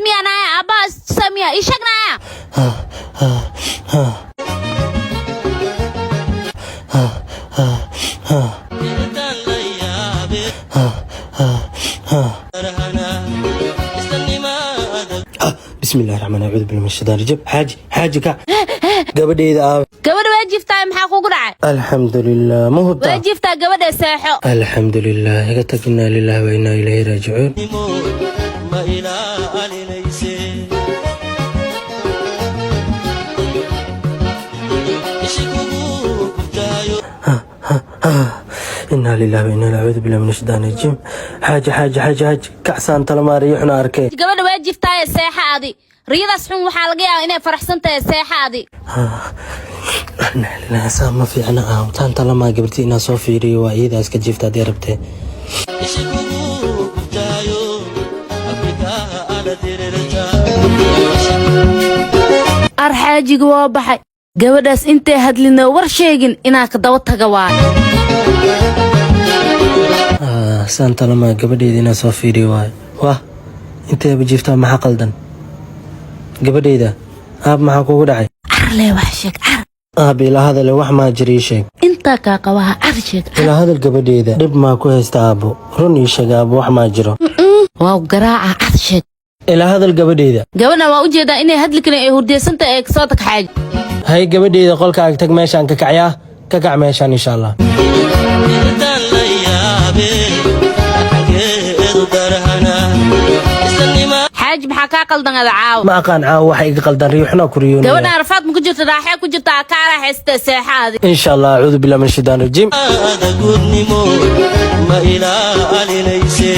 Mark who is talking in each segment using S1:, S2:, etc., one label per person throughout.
S1: Miyaa naaya aabbaha istusaa miyaa? Ii sheeg naaya.
S2: Bismillahi raxmaan, acuudu billahi min shaytaan rajiim. Xaaji, xaaji, kac. Gabadheyda aawe?
S1: Gabadha waa jiiftaa, maxaa kugu dhacay?
S2: Alxamdulilah, ma hubtaa?
S1: Waa jiiftaa gabadha, seexo.
S2: Alxamdulilah, iga tag. Inaa lilahi wa inaa ilayhi raajicuun.
S3: Ma ilaalinayse ishikugu gubtaayo.
S2: Inaa lilahi wa inaa acuudu billahi min shaytaan rajiim. Xaaji, xaaji, xaaji, xaaji, kacsaan talamaariyo xuna arkay.
S1: Gabadha waa jiiftaaye, seexa adi. Riyadaas xun waxaa laga yaabaa inay faraxsan tahay. Seexa adi.
S2: Inaa lilahi, saa ma fiicna. Ah, taan talamaa gabartii inaa soo fiiriyo waa iyada iska jiifta haddii rabtee.
S3: Ishikugu gubtaayo Afrikaa ala dirirta.
S1: Ar, xaajiga waa baxay. Gabadhaas intay hadlina war sheegin inaa ka daba taga waay.
S2: Ah, saan talamaa gabadheyda inaa soo fiiriyo waayo. Wah, inteeba jiiftaa, maxaa qaldan gabadheyda? Aab, maxaa kugu dhacay?
S1: Car lee, wax sheeg, car.
S2: Aab, ila hadale, wax maa jira? Ii sheeg.
S1: Intaa kaa qabaha, car sheeg, car.
S2: Ila hadal gabadheyda, dhib maa ku haysta aabbo? Run ii sheeg aabbo, wax maa jiro?
S1: Waa garaaca, car sheeg.
S2: Ila hadal gabadheyda.
S1: Gabadhan waa ujeedaa inay hadli karin, ay hurdeysantahay ee kasoo tag, xaaji.
S2: Hay gabadheyda, qolkaaga tag, meeshaan ka kacyaa, ka kac meeshaan insha Allah.
S3: Intaan la yaabe xageedu darhana islanima.
S1: Xaaji, maxaa kaa qaldan ada caawa?
S2: Ma aqaan, caawa waxa iga qaldan, riixuna ku riyoonaya.
S1: Gabadhan rafaad ma ku jirta, raaxee ku jirta, kaa raaxaystee, seexaadi.
S2: Insha Allah, acuudu billahi min shaytaan rajiim.
S3: Ada gudnimo ma ilaalinayse.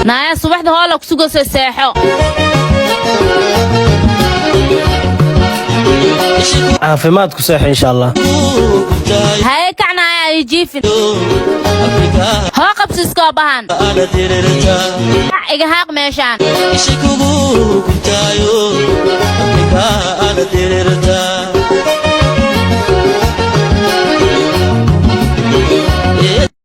S1: Naaya, subaxda hoola ku sugayso, seexo.
S2: Caafimaad ku seexo insha Allah.
S3: Gubtaayo
S1: Haye, kacnaaya, ay jiifin.
S3: Afrikaa
S1: Hoo, qabsiiskoo bahan.
S3: ala dirirta.
S1: Kac, iga haaq meeshaan.
S3: Ishikugu gubtaayo Afrikaa ala dirirta.